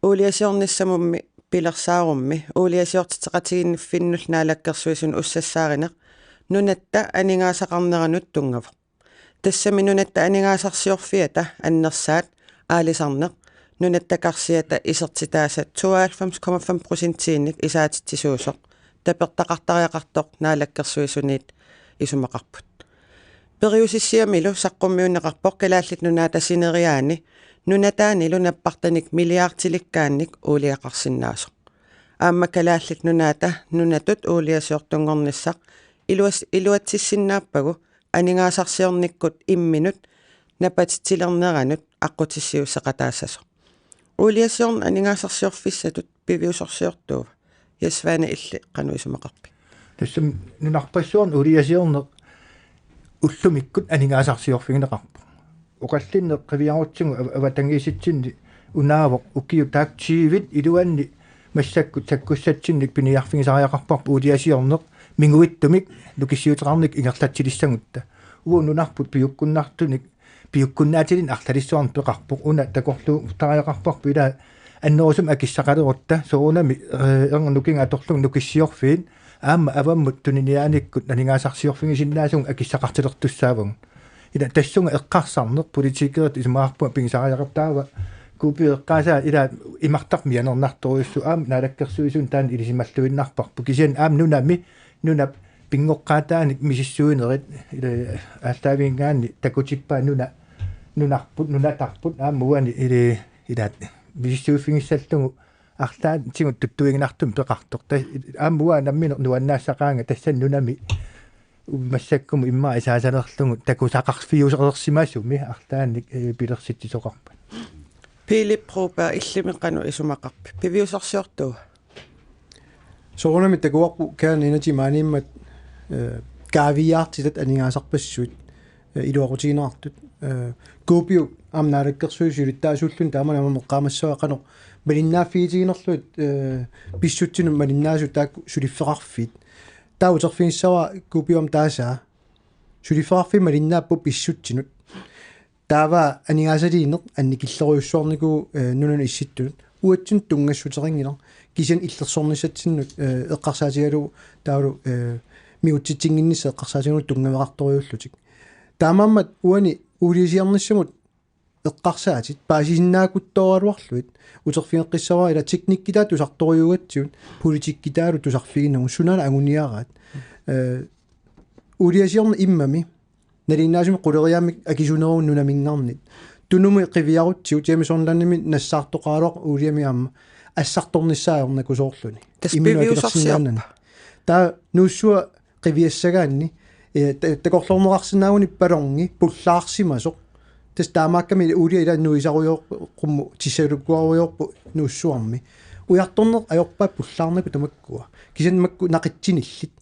Uuliasiornissamummi pilersaarummi uuliasiortitseqatigiinniffinnullu naalakkersuisunut ussassaarineq nunatta aningaasaqarneranut tunngavoq. Tassami nunatta aningaasarsiorfiata annersaat aalisarneq nunatta karsiata isertitaasa tooghalvfems komma fem procentiinnik isaatitsisuusoq tapertaqartariaqartoq naalakkersuisuniit isumaqarput. Periusissiamilu saqqummiunneqarpoq Kalaallit Nunaata sineriaani nunataanilu nappartanik milliardilikkaannik uuliaqarsinnaasoq. Aamma Kalaallit Nunaata nunatut uuliasiortunngornissaq iluas-, iluatsissinnaappagu aningaasarsiornikkut imminut napatitsilerneranut aqqutissiuusseqataassasoq. Uuliasiorneq aningaasarsiorfissatut piviusorsiortuuva? Jes Svane, illit qanoq isumaqarpit? Tassami nunarpassuarni uuliasiorneq ullumikkut aningaasarsiorfigineqarpoq. Oqallinneq qiviarutsigu av-, avatangiisitsinni unaavoq ukiut taakku tyvit iluanni massakkut sakkussatsinnik piniarfigisariaqarparput uuliasiorneq minguittumik nukissiuteqarnikkut ingerlatsilissagutta. Uagut nunarput piukkunnartunik piukkunnaatilinnut arlalissuarnik peqarpoq, una takorluuttariaqarparput ila annerusumik akissaqalerutta soorunami, eh, erngup nukinga atorlugu nukissiorfiit aamma avammut tuniniaanikkut aningaasarsiorfigisinnaasugut akissaqartilertussaavagut. Ila tassunga eqqarsarneq politikerit isumaqarpunga pigisariaqarput taava Kuupioq eqqaasaa ila imartarmik mianernartorujussuuvoq aamma naalakkersuisuni taanna ilisimalluinnarparput kisianni aamma nunami nunap pinngoqqaataanik misissuinerit ila aallaavigigaanni takutippaa nuna nunarput nunatarput aamma uani ili ilaat misissuiffigissallugu arlaatigut tuttuiginartumik peqartoq. Ta-, aamma uanga nammineq nuannaassaqaanga tassani nunami massakkumut immaqa isaasalerlugu takusaqarfiusereersimasumi arlaannik, eh, pilersitsisoqarpat. Philip Broberg, illimmi qanoq isumaqarpit? Piviusorsiortuuva? Soorunami takuarput Khan Energy maaniimmat, eh, kaaviiaartitat aningaasarpassuit, eh, iluaqutigineqartut. Eh, Kuupioq aamma naalakkersuisut siulittaasuulluni taamani aamma eqqaamassavaa qanoq malinnaaffigitiginerlugit, eh, pissutsinut malinnaasut taakku suliffeqarfiit. Taava uterfigissavara Kuupioq aamma taasaa. Suliffeqarfiit malinnaapput pissutsinut. Taava aningaasaliineq annikillerujussuarnikuuvoq, eh, nunanut issittunut. Uatsinnut tunngassuteqanngilaq. Kisianni illersornissatsinnut, eh, eqqarsaatigalugu taavalu, eh, migutsitsinnginnissaq eqqarsaatigalugu tunngaveqartorujuullutik. Taamaammat uani uuliasiornissamut eqqarsaatit paasisinnaakkuttooraluarlugit uterfigeqqissavara ila teknikkitaat tusartorujuugatsigu politikkitaalu tusarfigineruvoq sunaana anguniaraat. Uuliasiorneq immami nalinginnaasumik quleriaammik akisuneruvoq nunaminngaanniit. Tunumi qiviarutsigu James Bondimi nassaartoqaraluaq uuliami aamma assartornissaa ajornakusoorluni. Imminut akilersinnaanani. Taava Nuussuaq qiviassagaanni takorloorneqarsinnaaguni balloni pullaarsimasoq. Tassa taamaakkami uulia ila nuisarujoorpoq tissalukkuarujoorpoq Nuussuarmi. Ujartorneq ajorpaat pullaarnagu tamakkua. Kisianni makku naqitsinillit.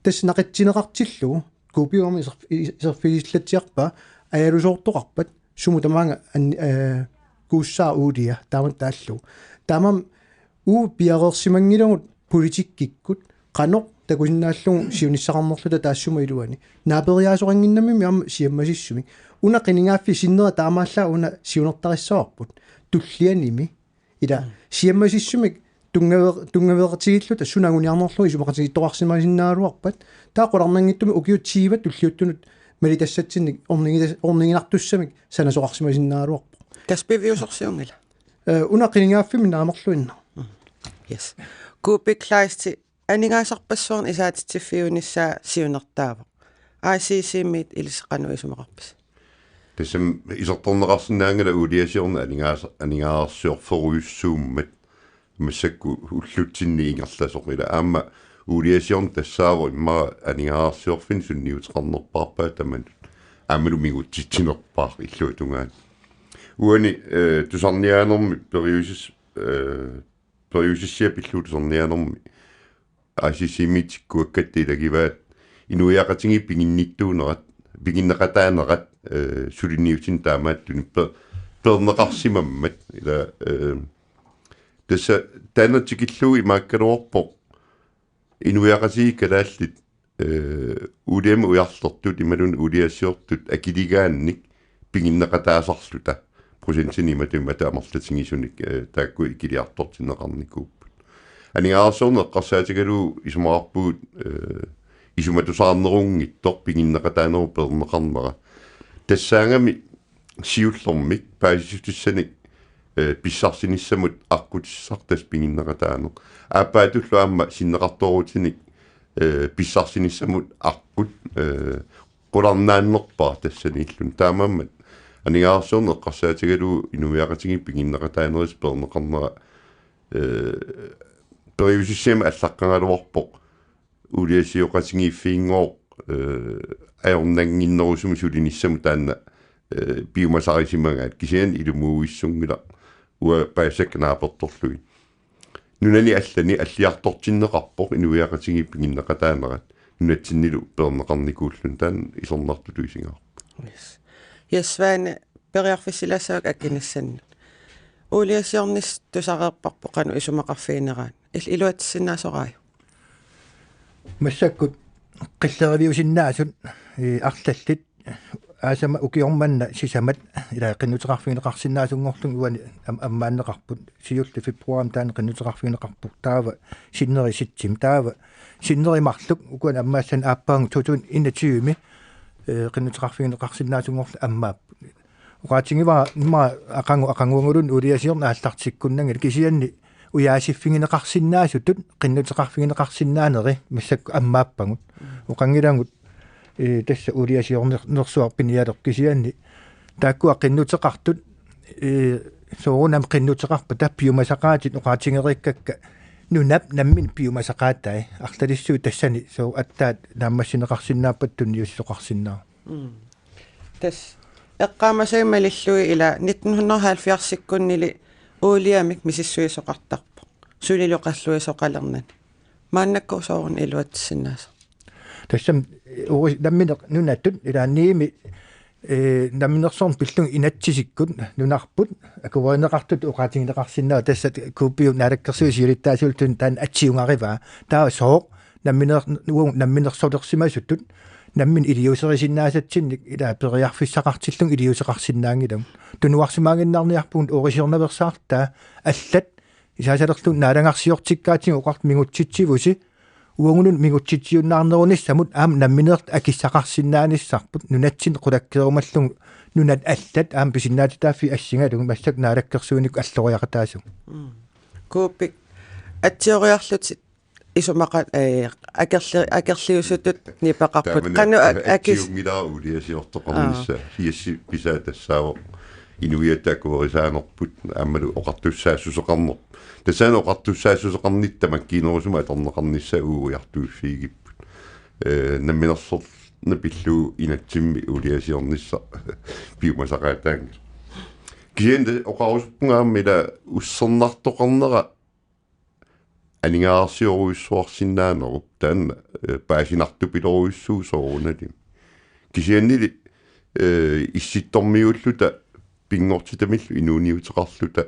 Tassa naqitsineqartillugu kuupiuami iserfigisillatsiarpaa ajalusoortoqarpat sumut tamaanga kuussaa uulia taamatut taallugu. Taamaammat uagut piareersimanngilagut politikkikkut qanoq takusinnaallugu siunissaqarnerluta taassuma iluani. Naaperiaasoqannginnamimmi aamma siammasissumik. Una qinigaaffik sinnera taamaallaat una siunertarissavarput. Tullianimi. Ila siammasissumik tunngaveeqatigiilluta suna anguniarnerlugu isumaqatigiittoqarsimasinnaagaluarpat. Taava qularnanngitsumik ukiut tyve tulliuttunut malitassatsinnik orniginas-, orniginartussamik sanasoqarsimasinnaagaluarpoq. Tassa piviusorsiunngila. Una qinigaaffimmi naamerluinnaq. Yes. Kuupik Kleist, aningaasarpassuarnik isaatitsiffiunissaa siunertaavoq. I C C-miit ilissi qanoq isumaqarpisi? Tassami isertorneqarsinnaanngilaq uuliasiorneq aningaas-, aningaasarsiorferujussuummat massakkut ullutsinni ingerlasoq ila aamma uuliasiorneq tassaavoq immaqa aningaasarsiorfinnut sunniuteqarnerpaarpaat tamanut aammalu mingutsitsinerpaaq illuatungaani. Uani tusarniaanermi periusis- periusissiat pillugu tusarniaanermi I C C-miit tikkuakkatta ilagivaat inuiaqatigiit piginnittuunerat, piginneqataanerat suliniutinik taamaattunik peerneqarsimammat ila. Tassa taanna tikillugu imaakkaluarpoq inuiaqatigiit kalaallit uuliamik ujarlertut imaluunniit uuliasiortut akiligaannik piginneqataasarluta procentinimatuimmata amerlatigisunik taakku ikiliartortinneqarnikuupput. Aningaasarsiorneq eqqarsaatigalugu isumaqarpugut isumatusaarnerunngitsoq piginneqataanerup peerneqarnera. Tassaagami siullermik paasissutissanik pissarsinissamut aqqutissaq tassa piginneqataaneq. Aappaatullu aamma sinneqartoorutinik pissarsinissamut aqqut qularnaannerpaaq tassaniilluni. Taamaammat aningaasarsiorneq eqqarsaatigalugu inuiaqatigiit piginneqataanerisut peerneqarnera periusissiami allaqqagaluarpoq uuliasioqatigiiffiginngooq ajornannginnerusumik sulinissamut taanna piumasarisimagaat kisianni ilumuuissunngilaq uanga paasisakka naapertorlugit. Nunani allani alliartortinneqarpoq inuiaqatigiit piginneqataanerat nunatsinnilu peerneqarnikuulluni taanna isornartutut isigaarput. Yes. Yes, Svane, periarfissilaassavakka akinissannut. Uuliasiornissaq tusareerparput qanoq isumaqarfigineraat. Il-, iluatsissinnaasoraajuk? Massakkut qilleriviusinnaasut arlallit aasama ukioq manna sisamat ila qinnuteqarfigineqarsinnaasunngorlugit uani am-, ammaanneqarput siulleq februarimi taanna qinnuteqarfigineqarpoq taava sinneri sitsimi taava sinneri marluk ukuani ammaassanik aappaagu to tusind enogtyve-mi qinnuteqarfigineqarsinnaasunngorlugit ammaapput. Oqaatigivara immaqa aqagu aqaguaguluunniit uuliasiorneq aallartikkunnanngilaq kisianni ujaasiffigineqarsinnaasutut qinnuteqarfigineqarsinnaaneri massakkut ammaappagut. Oqanngilagut tassa uuliasiornersuaq pinialeq kisianni taakkua qinnuteqartut soorunami qinnuteqarpata piumasaqaatit oqaatigereerakka nunap nammineq piumasaqaatai arlalissuit tassani sooq aatsaat naammassineqarsinnaappata tunniussisoqarsinnaavoq. Tassa eqqaamasavit malillugit ila nitten hundrede halvfjerds-ikkunnili uuliamik misissuisoqartarpoq. Sulilu qalluisoqalernani. Maannakkut sooruna iluatsissinnaasoq? Tassami uuri nammineq nunatut ilaanniimi namminersorneq pillugit inatsisikkut nunarput akuerineqartutut oqaatigineqarsinnaavoq tassa kuuppiup naalakkersuisut siulittaasuullutik taanna atsiugarivaa. Taava sooq namminer-, uagut namminersorsimasutut nammineq iliuuserisinnaasatsinnik ila periarfissaqartillugit iliuuseqarsinnaanngilagut. Tunuarsimaaginnarniarpugut uunga siornaveersaartaa allat isaasalerlugu naalagarsiortikkaatigut oqartut mingutsitsivusi Uagunut mingutsitsiunnaarnerunissamut aamma nammineerluta akissaqarsinnaanissarput nunatsinni qulakkeerumallugu nunat allat aamma pisinnaatitaaffii assigalugit massakkut naalakkersuinikkut alloriaqataasut. Kuupik atsioriarlutit isumaqa eh, akerli akerliusutut nipeqarput. Taamani qanoq ak- akis atsiunngilara uuliasiortoqarnissaq. Aa. Iassi pisaa tassaavoq inuiatta akuerisaanerput aammalu oqartussaassuseqarnerput. Tassani oqartussaassuseqarnitta makkiinerusumik atorneqarnissaa uagut ujartuiffigigipput. Eh, namminersorneq pillugu inatsimmi uuliasiornissaq piumasaqaataanngilaq. Kisianni oqarusuppunga aamma ila ussernartoqarnera aningaasarsiorujussuarsinnaanerup taanna eh, paasinartupilorujussuuvoq soorunalimi. Kisiannili eh, issittormiuulluta pinngortitamillu inuuniuteqarluta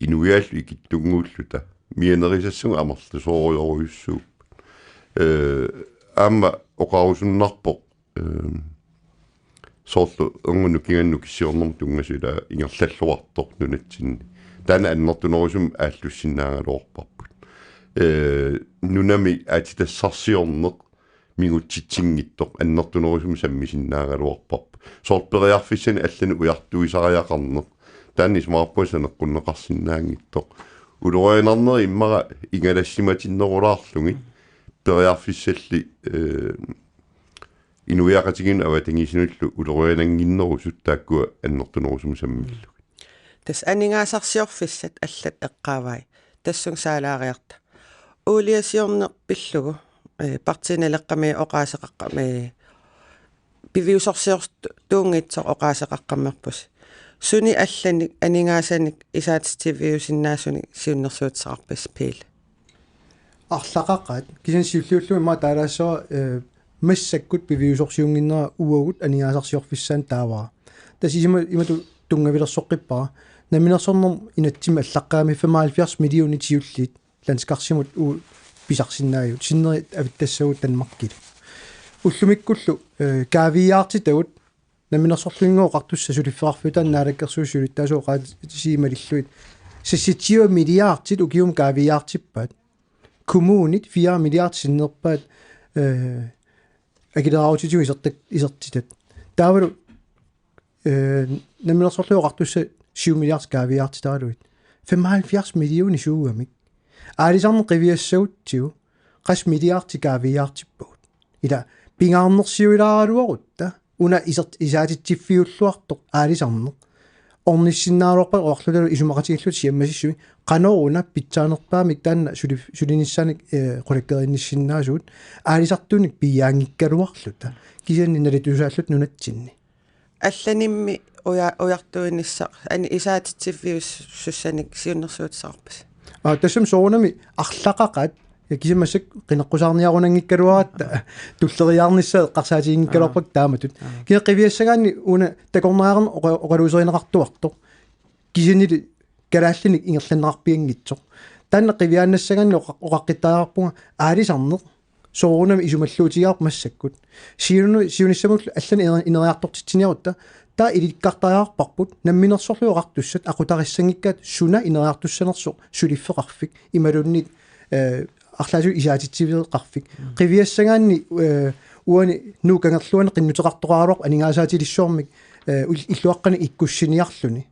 inuiaallu ikittunnguulluta mianerisassagut amerlasoorujorujussuupput. Eh, aamma oqarusunnarpoq eh, soorlu erngup nukingannut kissiornermut tunngasut ila ingerlalluartoq nunatsinni. Taanna annertunerusumik aallussinnaagaluarparput. Eh, nunami aatsitassarsiorneq mingutsitsinngitsoq annertunerusumik sammisinnaagaluarparput. Soorlu periarfissanik allanik ujartuisariaqarneq. Taanna isumaqarpunga saneqqunneqarsinnaanngitsoq. Ulorianarneri immaqa ingalassimatinnerulaarlugit periarfissalli eh, inuiaqatigiinnut avatangiisinullu ulorianannginnerusut taakkua annertunerusumik sammillugit. Tassa aningaasarsiorfissat allat eqqaavai. Tassunga saalaariarta. Uuliasiorneq pillugu eh, Partii Naleqqami oqaaseqaqqami piviusorsiortuunngitsoq oqaaseqaqqammerpusi. Suni allanik aningaasanik isaatitsiviusinnaasunik siunnersuutissaqarpisi Piili? Arlaqaqaat, kisianni siulliullumi immaqa taalaassavara eh, massakkut piviusorsiunnginnera uagut aningaasarsiorfissaanut taavara. Tassa isima imatut tunngavilersoqqippara. Namminersornermut inatsimmi allaqqagami femoghalvfjerds millionit siulliit landskarsimut u pisarsinnaajut. Sinneri avittassagut Danmarkilu. Ullumikkullu eh, kaaviiaartitagut namminersorluinngooq oqartussat suliffeqarfiutaat naalakkersuisut siulittaasut oqaasii malillugit. Seksogtyve milliardit ukiumut kaaviiaartippaat. Kommunit fire milliard sinnerpaat eh, akileraarutitigut isertak isertitat. Taavalu eh, namminersorluinngooq oqartussat syv milliard kaaviiaartitaraluit. Femoghalvfjerds millionit suugamik. Aalisarneq qiviassagutsigu qassit milliardit kaaviiaartippagut. Ila pingaarnersiuilaaraluarutta una isert isaatitsiffiulluartoq aalisarneq. Ornissinnaagaluarpat oqarlutalu isumaqatigiilluta siammasissui qanoruna pitsaanerpaamik taanna suli sulinissaannik eh, qulakkeerinnissinnaasugut aalisartuunik piiaanngikkaluarluta. Kisianni nalituusaalluta nunatsinni. Allanimmi uja ujartuinissaq ani isaatitsiffiussussanik siunnersuutissaqarpisi? Aa, tassami soorunami arlaqaqaat ja kisianni massakkut qineqqusaarniarunanngikkaluaratta tulleriiaarnissaa eqqarsaatiginngikkaluarpakka taamatut. Kisianni qiviassagaanni una takornariarneq oqa oqaluuserineqartuartoq. Kisiannili kalaallinik ingerlanneqarpianngitsoq. Taanna qiviaannassagaanni oqa oqaqqittariaqarpunga aalisarneq soorunami isumalluutigaarput massakkut. Siunu siunissamullu allanik ineri- ineriartortitsiniarutta taava ilikkartariaqarparput namminersorlutik oqartussat aqutarissanngikkaat suna ineriartussanersoq suliffeqarfik imaluunniit eh, arlaatigut isaatitsiveqarfik. Qiviassagaanni eh, uani Nuuk Kangerluani qinnuteqartoqaraluarpoq aningaasaatilissuarmik eh, il- illuaqqanik ikkussiniarluni.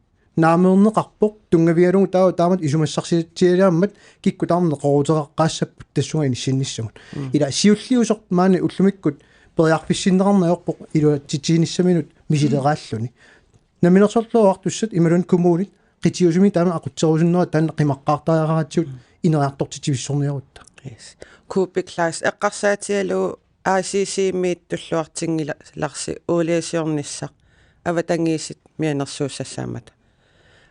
Naameerneqarpoq tunngavigalugu taava taamatut isumassarsiatsialaammat kikkut tamarmik neqerooruteqaqqaassapput tassunga inissinnissamut. Ila siulliusoq maani ullumikkut periarfissinneqarneq ajorpoq iluatsitsinissaminut misileraalluni. Namminersorlutik oqartussat imaluunniit kommunit qitiusumik taama aqutserusunnerat taanna qimaqqaartariaqaratsigu ineriartortitsivissorniarutta. Yes. Kuupik Kleist eqqarsaatigalugu I C C-miit tulluartinngilarsi uuliasiornissaq avatangiisit mianersuussassaammata.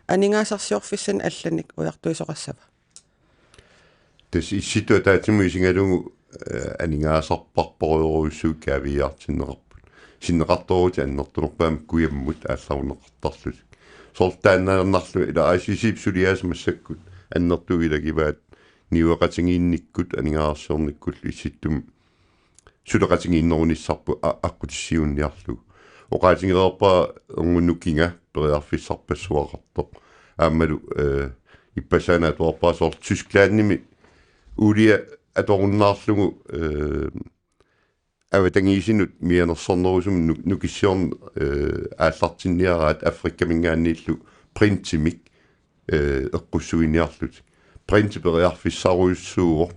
Aningaasarsiorfissanik allanik ujartuisoqassava? Tassa issittut ataatsimut isigalugu eh, aningaasarparparujorujussuit kaaviiaartinneqarput. Sinneqartoorutit annertunerpaamik kujammut aallarunneqartarlutik. Soorlu taannarnarlu ila I C C-p suliaasa massakkut annertuut ilagivaat niueqatigiinnikkut aningaasarsiornikkullu issittumi suleqatigiinnerunissarput a- aqqutissiuunniarlugu. Oqaatigereerpara erngup nukinga periarfissarpassuaqartoq. Aammalu eh, ippassaaneq atuarpara soorlu Tysklandimi uulia atorunnaarlugu, eh, avatangiisinut mianersornerusumik nu-, nukissiorn-, eh, aallartinniaraat Afrikaminngaanniillu printimik, eh, eqqussuiniarlutik. Printi periarfissarujussuuvoq,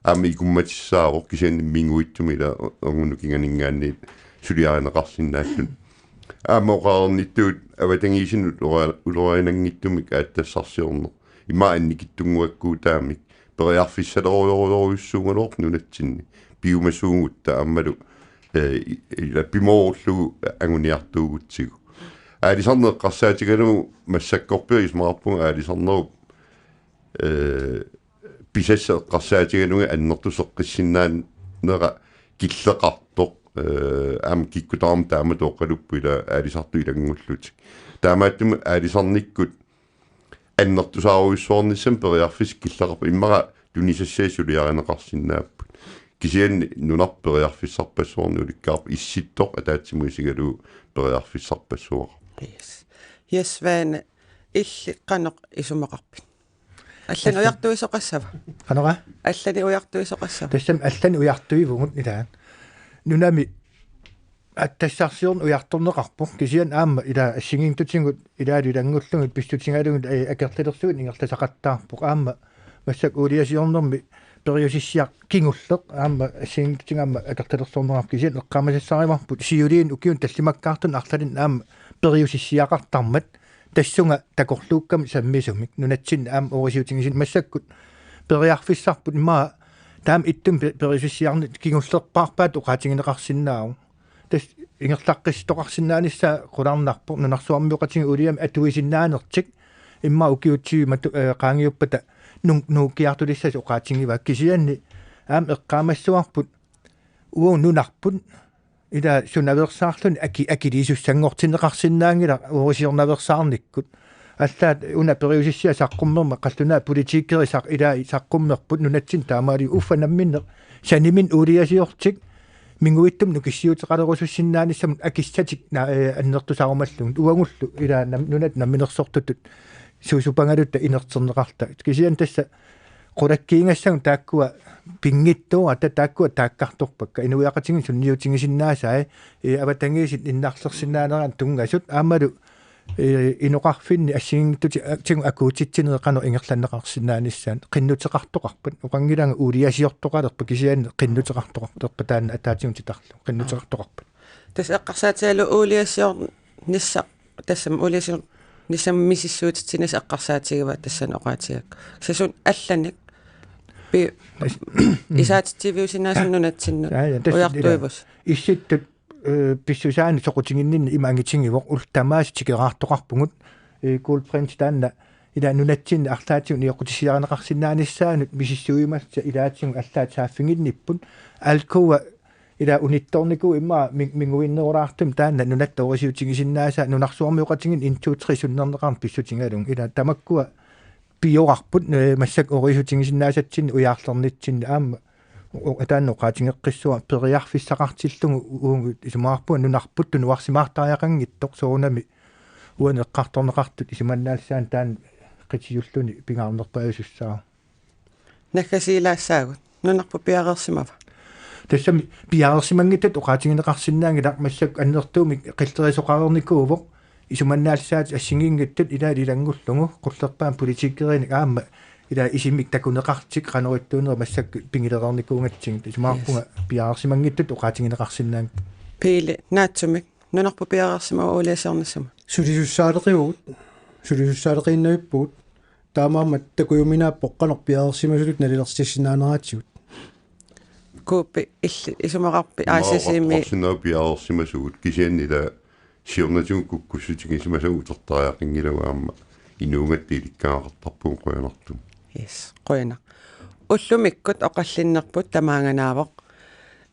aamma ikummatissaavoq kisianni minguitsumik ila erngup nukinganinngaanniit suliarineqarsinnaalluni. Aamma oqarnittut avatangiisinut ulora-, uloriananngitsumik aatsitassarsiorneq. Ima annikitsunnguakkuutaamik. Periarfissalerujorujorujussuugaluarpoq nunatsinni. Piumasuugutta aammalu, eh, i-, ila pimoorullugu anguniartuugutsigu. Aalisarneq eqqarsaatigalugu massakkorpiaq isumaqarpunga aalisarnerup, eh, pisassat eqqarsaatigalugit annertuseqqissinnaanera killeqartoq, eh, aamma kikkut tamarmik taamatut oqaluppoq ila aalisartut ilanngullutik. Taamaattumik aalisarnikkut annertusaarujussuarnissamut periarfissaq killeqarpoq, immaqa tunisassiat suliarineqarsinnaapput. Kisianni nunarput periarfissarpassuarnik ulikkaarpoq, issittoq ataatsimut isigalugu periarfissarpassuaqarpoq. Yes. Yes, Svane, illit qanoq isumaqarpit? Allani Tassa- ujartuisoqassava? Qanoq? Allani ujartuisoqassava? Tassami allani ujartuivugut ilaa. Nunami aatsitassarsiorneq ujartorneqarpoq, kisianni aamma ilaa assigiinngitsutigut ilaalu ilanngullugit pissutigalugu, eh, akerlilersuineq ingerlasaqattaarpoq. Aamma massakkut uuliasiornermi periusissiaq kingulleq aamma assigiinngitsutigut aamma akerlilersorneqarpoq, kisianni eqqaamasassarivarput siuliini ukiuni tallimakkaartuni arlalinni aamma periusissiaqartarmat tassunga takorluukkamik sammisumik nunatsinni aamma uunga orisiutigisin massakkut periarfissarput immaqa taama ittumik pe-, periusissiarneq kingullerpaarpaat oqaatigineqarsinnaavoq. Tassa ingerlaqqissutoqarsinnaanissaa qularnarpoq, nunarsuarmioqatigiit uuliamik atuisinnaanertik immaqa ukiut tyve matu-, eh, qaangiuppata nun-, nuukkiartulissasut oqaatigivaa, kisianni aamma eqqaamassavarput uagut nunarput ilaa sunaveersaarluni aki-, akiliisussanngortinneqarsinnaanngilaq uunga orisiornaveersaarnikkut. Allaat una periusissiaq saqqummermat qallunaat politikerit saq-, ilaa saqqummerput nunatsinni taamaaliorlugit, uffa namminneq saniminnik uuliasiortik minguittumik nukissiuteqalerussusinnaanissamut akissatik na-, eh, annertusaarumallugit uagullu ilaa nam-, nunat namminersortutut suusupangaluta inerterneqartartut. Kisianni tassa qulakkiigassagut taakkua pinngitsoorata, taakkua taakkartorpakka, inuiaqatigiit sunniutigisinnaasaat, eh, avatangiisit innarlersinnaanerat tunngasut aammalu, eh, inoqarfinni assigiinngitsutigut akuutitsinerit qanoq ingerlanneqarsinnaanissaat qinnuteqartoqarpat, oqanngilanga uuliasiortoqalerpat kisianni qinnuteqartoqarpat, taanna ataatigut titarlugu qinnuteqartoqarpat. Tassa eqqarsaatigalugu uuliasiornissaq, tassami uuliasiornissaq misissuititsineq eqqarsaatigaara tassani oqaatigigakku. Tassa suna allanik pi-, As-, isaatitsiviusinnaasunik nunatsinnut. Ja, ja, tassa ujartuivusi. Issittut, eh, pissusaanut soqutiginninneq ima angitigivoq, ullut tamaasa tikeraartoqarpugut, eh, Gul Printi taanna ilaa nunatsinni arlaatigut nioqqutissiarineqarsinnaanissaanut misissuiumassaq ilaatigut allaat saaffiginnipput. Alcoa ilaa unittoornikuuvoq immaqa mi-, minguinnerulaartumik taanna nunatta orisiutigisinnaasaa, nunarsuarmioqatigiinni en to tre sunnerneqarneq pissutigalugu. Ilaa tamakkua piorarput, eh, massakkut orisiutigisinnaasatsinnut ujarlernitsinni aamma o-, o-, taanna oqaatigeqqissuara periarfissaqartillugu u-, uagut isumaqarpunga nunarput tunuarsimaartariaqanngitsoq soorunami uani eqqartorneqartut isumannaallisaaneq taanna qitiulluni pingaarnerpaajusussaavoq. Naggasiilaassaagut. Nunarput piareersimava? Tassami piareersimanngitsutut oqaatigineqarsinnaanngilaq, massakkut annertuumik qillerisoqareernikuuvoq isumannaallisaatit assigiinngitsut ilaa ilanngullugu, qullerpaamik politikerinik aamma ilaa isimik takuneqartik qanoq ittuunerat massakkut pigilereernikuugatsigit, isumaqarpunga Yes. piareersimanngitsutut oqaatigineqarsinnaanngilaq. Piili, naatsumik, nunarput piareersimava uuliasiornissami? Sulisussaaleqivugut, sulisussaaleqiinnavippugut, taamaammat takujuminaappoq qanoq piareersimasutut nalilersissinnaaneratigut. Kuuppi, illit isumaqarpit? Immaqa I C C-mi oqartoqarsinnaavoq piareersimasugut, kisianni ilaa siornatigut kukkussutigisimasagut utertariaqanngilagut, aamma inuugatta ilikkagaqartarpugut qujanartumik. Yes, qujanaq. Ullumikkut oqallinnerput tamaanganaavoq.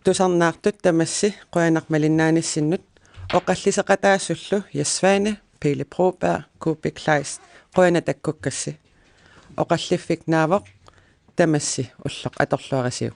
Tusarnaartut tamassi qujanaq malinnaanissinnut, oqalliseqataasullu Jess Svane, Pele Broberg, Kuuppi Kleist, qujanaq takkukkassi. Oqalliffik naavoq, tamassi ulloq atorluarisiuk.